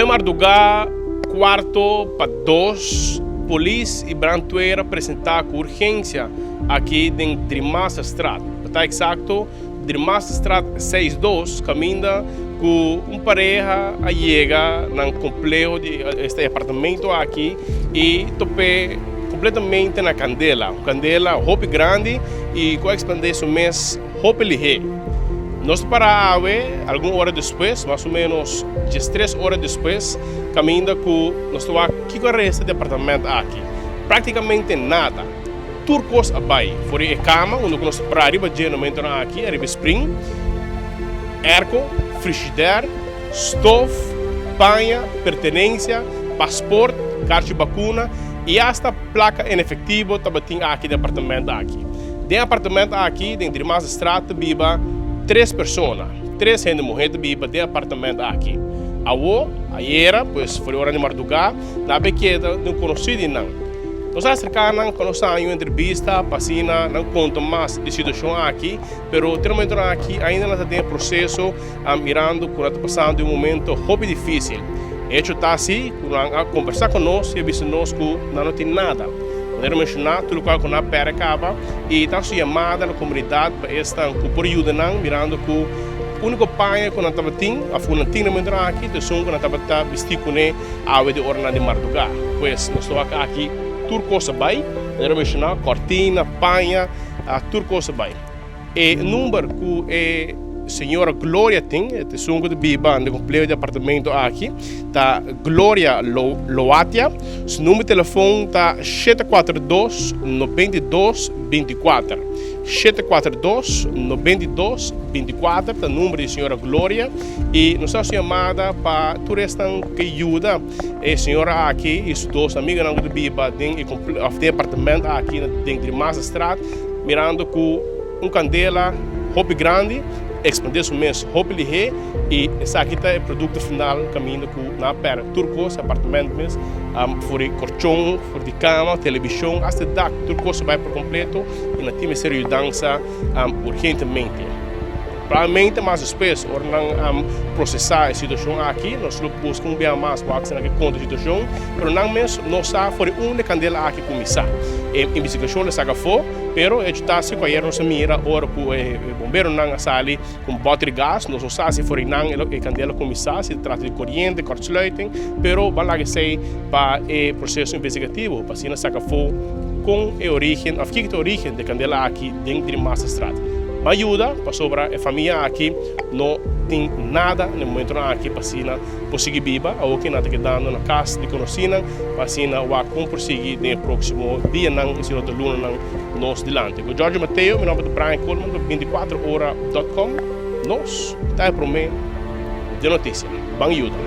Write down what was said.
Awe mardugá kuarto pa dos, polis i brandweer a presentá ku urgensia aki den Driemasterstraat. Pa ta eksakto, Driemasterstraat seis dos, kaminda ku un pareha a yega nan kompleho di este apartamento aki i top'é kompletamente na kandela. Un kandela hopi grandi i ku a ekspandé su mes Hopi lihé. Nos ta para awe algun ora despues, mas o menos diestres ora despues, kaminda ku nos ta wak kiko a resta di apartament aki. Praktikamente nada. Tur kos a bai. For di e kama unda ku nos ta para riba dje momentonan aki, ariba e spring, airco, frishider, stof, paña, pertenensia, pasport, karchi bakuna i asta plaka en efektivo tabatin aki den apartament aki. Den apartament aki den Driemasterstraat ta biba tres persona, tres hende muhé ta biba den apartament aki. Awo, ayera, pues for di ora di mardugá, nan a bay keda den un konosí di nan. Nos a aserká nan pa nos haña un entrevista pa asina nan konta mas di situashon aki, pero te momentonan aki ainda nan ta den e proseso mirando ku nan ta pasando un momento hopi difísil. E hecho ta si ku nan a kombersá ku nos i a bisa nos ku nan no tin nada. Manera menshoná, tur lokual ku nan a pèrdè kaba i ta hasi yamada na komunidat pa esnan ku por yuda nan mirando ku úniko paña ku nan tabatin òf ku nan tin na momentunan aki ta esun ku nan tabata bistí kuné awe di oranan di mardugá. Pues nos ta wak aki tur kos a bai, manera menshoná, kòrtina, paña, tur kos a bai. E number ku e señora Gloria tin, e ta esun ku ta biba den kompleho di apartamento aki, ta Gloria Loatia. Su number di telefon ta 742 92 24. 742 92 24 ta number di señora Gloria i nos ta hasi un yamada pa tur esnan ku ke yuda e señora aki i su dos amiganan ku ta biba den e apartamento aki den Grimasestraat. Mirando ku un kandela hopi grandi ekspandé su mes hopi lihé i esaki ta e produkto final kaminda ku nan a pèrdè tur kos, e apartamento mes, for di korchon, for di kama, televishon, asta e dak, tur kos a bai por kompleto i nan tin mester yudansa urgentemente. Probablemente mas despues ora nan prosesá e situashon aki nos lo buska un bia mas wak si nan ke konta e situashon, pero nan mes no sa for di unda e kandela aki kuminsá. E investigashon lo saka afó, pero e hecho ta si ku ayer nos a mira ora ku e bomberonan a sali ku un bòter di gas, nos no sa si for di nan e kandela kuminsá, si ta trata di koriente, kortsluiting, pero ban laga esei pa e proseso investigativo pa asina saka afó kon e orígen òf kiko ta e orígen di e kandela aki den Driemasterstraat. Ban yuda pasobra e famia aki no tin nada na e momentonan aki pa asina por sigui biba. Awor ki nan ta kedando na kas di konosínan pa asina wak kon por sigui den e próksimo dianan i si no ta lunanan nos dilanti. Ku Giorgio Mateo, mi nomber ta Brian Koolman pa bintikuater ora dot com. Nos ta e promé den notisia. Ban yuda!